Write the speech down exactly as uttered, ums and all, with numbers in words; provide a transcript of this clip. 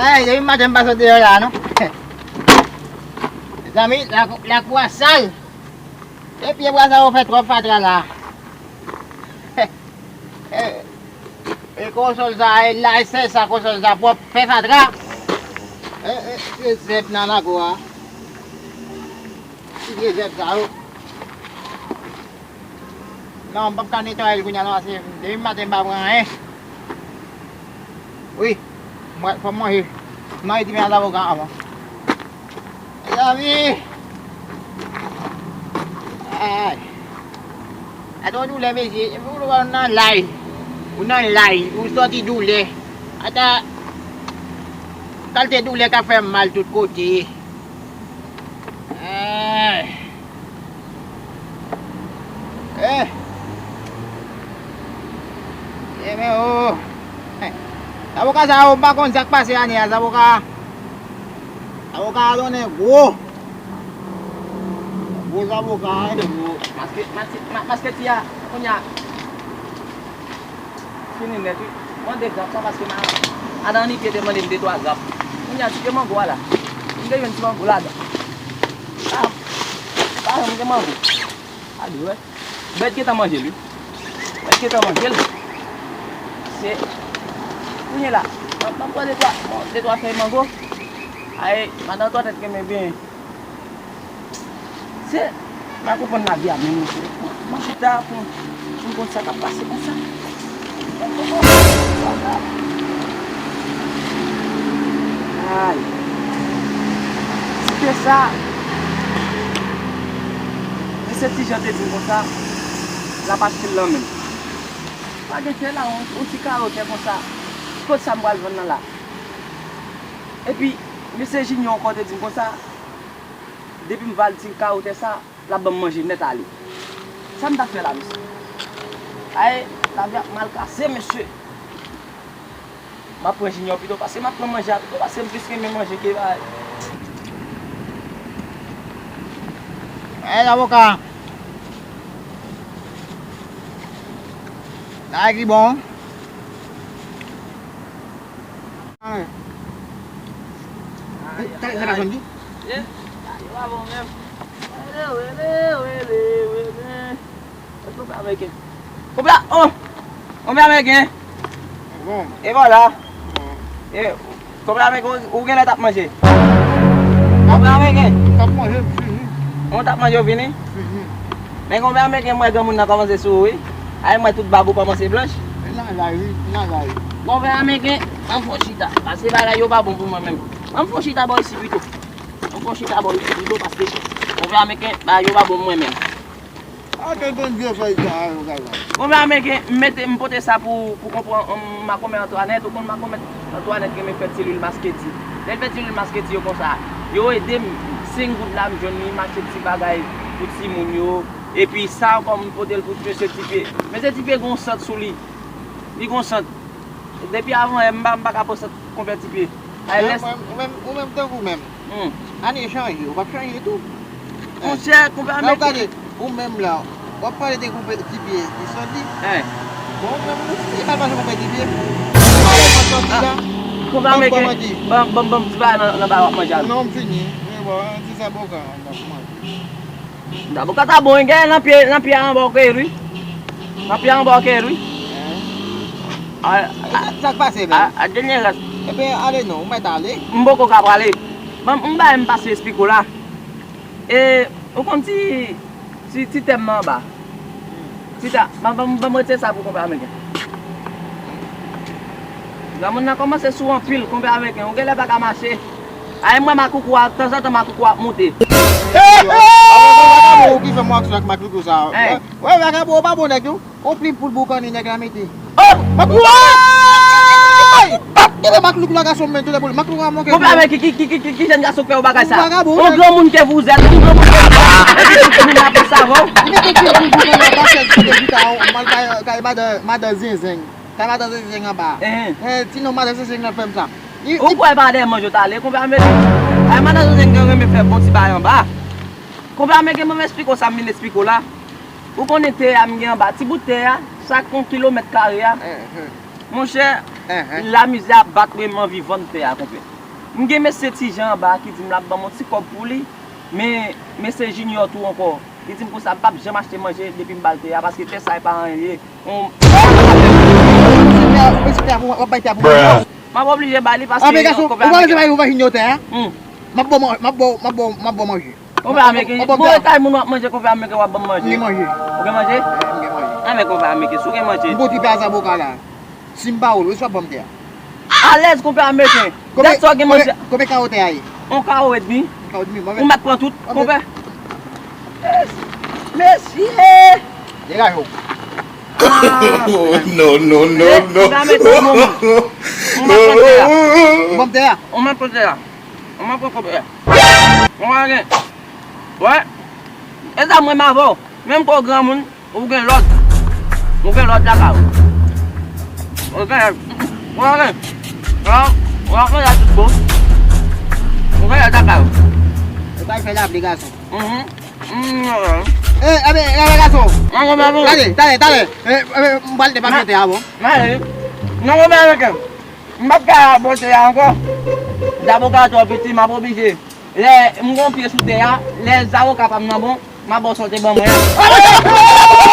Ay, depi maten m pa sot deyò la, non. Mezanmi, lakou, lakou a sal. E pye bwa sa yo fè twòp fatra la. E, e konsòl sa, e la, e sèj sa, konsòl sa pwòp, fè fatra. E, e, e zèb nan lakou a. Ti vye zèb sa yo. Non, m p ap ka netwaye l kounye a non, paske depi maten m pa pran anyen. Wi, m, fò m manje. M manje ti pyen a zavoka anvan. Mezanmi! Ay! Gade yon doulè, mesye. Ou nan lay. Ou nan lay. Ou santi doulè. Ata kalite doulè k ap fè m mal tout kote. Eh. Eh. Eh, men, oh. Zaboka sa yo, m pa konn sa k pase ane a, zaboka. Zaboka a donnen gwo. Gwo zaboka, eh. Gwo. Maske, maske, ma-, masketi a, kounye a. Fini nèt, wi. Mande grap sa paske ma-, madanm Nipye te mande m de twa grap. Kounye a, ti pye mango a la. M te jwenn ti mango ladan. Ah, pa janm gen mango. A di, wè. Bèt gentan manje l, wi. Bèt gentan manje l. Se, kounye la, m ap, m ap pran de twa, de twa fèy mango. Ay, madanm Twatèt renmen byen. Se, m pa konprann lavi a menm, mesye. M ap chita pou, pou m konn sa k ap pase konsa. Ay. Ti pye sa, mesye Ti Jan te di m konsa, l ap achte l nan men m. Pa gen tè la, yon, yon ti kawo tè konsa. Kot sa m pral vann nan la? Epi, mesye Jinyon ankò te di m konsa, depi m va al ti kawo tè sa, l ap ban m manje nèt ale. Sa m t ap fè la, mesye? Ay, lavi ap mal kase, mesye. M ap pran Jinyon pito, paske m ap pran manje a pito, paske m plis renmen manje ke bagay. Ay, zaboka. Bagay ki bon. Ay. Ay, sa, sa pa ay. Sonn di? Ye? Yo pa bon menm. Wele, wele, wele, wele. Konpè ameriken. Konpè, oh! Konpè ameriken. Bon. E vwala. Bon. E, konpè ameriken, ou, ou genlè t ap manje. Konpè ameriken. T ap manje, m fini. Ou t ap manje, ou fini? Fini. Men konpè ameriken, m wè granmoun nan kòmanse sou ou, wi. Ay, m wè tout bab ou kòmanse blanch. Nan lari, nan lari. Konpè ameriken, ann fon chita. Paske bagay yo pa bon pou mwen menm. Ann fon chita bò isi pito. Ann fon chita bò isi pito, paske konpè ameriken, bagay yo pa bon pou mwen menm. A, kel konn vye fèy sa a, yo, gaga. Konpè ameriken, m mete, m pote sa pou, pou konpè, um, makomè Antwanèt. Ou konn makomè Antwanèt renmen fè ti lwil masketi. Lè l fè ti lwil masketi yo konsa, yo ede m. Senk goud la, m jwenn li, m achte ti bagay pou timoun yo. Epi sa ankò, m pote l pou mesye Ti Pye. Mesye Ti Pye gen yon sant sou li. Li gen yon sant. Depi avan yè, m pa, m pa ka pran sant konpè Ti Pye. Ay, lè ou menm, ou menm, ou menm tankou menm. Hmm. Ane chanje, ou p ap chanje tou. Monchè, konpè Ameriken. Gade, ou menm la, w ap pale de konpè Ti Pye, li sòti. Hein. Bon, ou menm, ou se pa pale konpè Ti Pye. Ou pa sòti la. Konpè Ameriken, ban, ban, ban m ti bagay nan, nan bagay w ap manje a. Non, m fini. Men bon, ti zaboka, m ap manje. Zaboka ta bon, wi, gen nan pye, nan pye a anba w ke ri. Nan pye a anba w ke ri. A, a, sa k pase menm? A, a, dènye rès. Ebyen, ale non, ou mèt ale. M poko ka prale. Ban m, m bay m pase esplike w la. E, ou konn ti, ti, ti tèm nan anba. Ti ta, ban, ban, ban m retire sa pou konpè ameriken. Granmoun nan kòmanse sou anpil, konpè ameriken. Ou genlè pa ka mache. Ay, mwen makoukou a, tanzantan makoukou ap moute. Ou ki fè mwen aksyon ak makoukou sa. Hey. Wè, vagabon, ou pa bon nèg, non. Yon plim pou l boukannen nèg la mete. Oh! Makoukou! Woy! Pap! Gade makoukou la gason men, tande pou li. Makoukou a manke. Konpè ameriken, ki, ki, ki, ki, ki jèn gason k fè yon bagay sa? Yon granmoun ke vous êtes, yon granmoun ke vous êtes. Epi tout moun ap fè sa, bon? Ou mete plim pou l boukannen nan pakèt, ki te di ta, mal kay, kay madan, madan Zenzen. Kay madan Zenzen anba. Hein. Hein, ti non madan Zenzen nan fè m sa. Ou kwè pa dèyè manj yo t ale, konpè ameriken? Ay, madan Zenzen gen renmen fè bon ti bagay anba. Konpè ameriken, ban m esplike w sa m vin esplike w la. Ou konnen tè a m gen anba, ti bout tè a, sa k yon kilomèt kare a. Monchè, lamizè ap bat mwen, m anvi vann tè a, konpè. M gen mesye Ti Jan anba a ki di m l ap ban m yon ti kòb pou li, men mesye Junior tou ankò. Li di m konsa m p ap janm achte manje depi m ba l tè a, paske tè sa e pa anyen li ye. On... Mesye tè a, mesye tè a, w ap bay tè a pou mwen. M ap oblije ba li paske... Anben gason, ou pa lese bay ou va Junior tè a? Hmm. M ap ba w man-, m ap ba w, m ap ba w, m ap ba w manje. Konpè Ameriken, bon, e kay moun w ap manje, konpè Ameriken w ap ban m manje. M gen manje. Ou gen manje? M gen manje. Anben konpè Ameriken, si w gen manje. M pote pye a zaboka la. Si m ba w l, wi, si w ap ban m tè a. Alèz, konpè Ameriken. Dèt sa w gen manje. Konbyen kawo tè a ye? On kawo edmi. On kawo edmi, bon. Ou mèt pran tout, konpè. Mesye! Degaje w. No, no, no, no. Konpè Ameriken, ou ban m tè a. Ou ban m tè a. Ou mèt pran tè a. Ou mèt pran tè a. Ou mèt pran konbyen? Mwen pa gen. Wè. E sa mwen m avè w. Menm ke w granmoun, ou gen lòd. Ou gen lòd lakay ou. Ou gen lòd. Ou pa gen. Wè, wè, wè, tout bon. Ou gen lòd lakay ou. Ou pa fè lapli gason. Mhm. Mm, wè. E, e, e, gason. Mwen, mwen, mwen. Talè, talè, talè. E, e, m pral depase tè a, bon. Mwen, mwen, mwen. M p ap ka pote a ankò. Zaboka twò piti, m ap oblije. Lè m gon pye sou tè a, lè zaboka pa m nan bon, m ap ba w sa w te ban mwen an.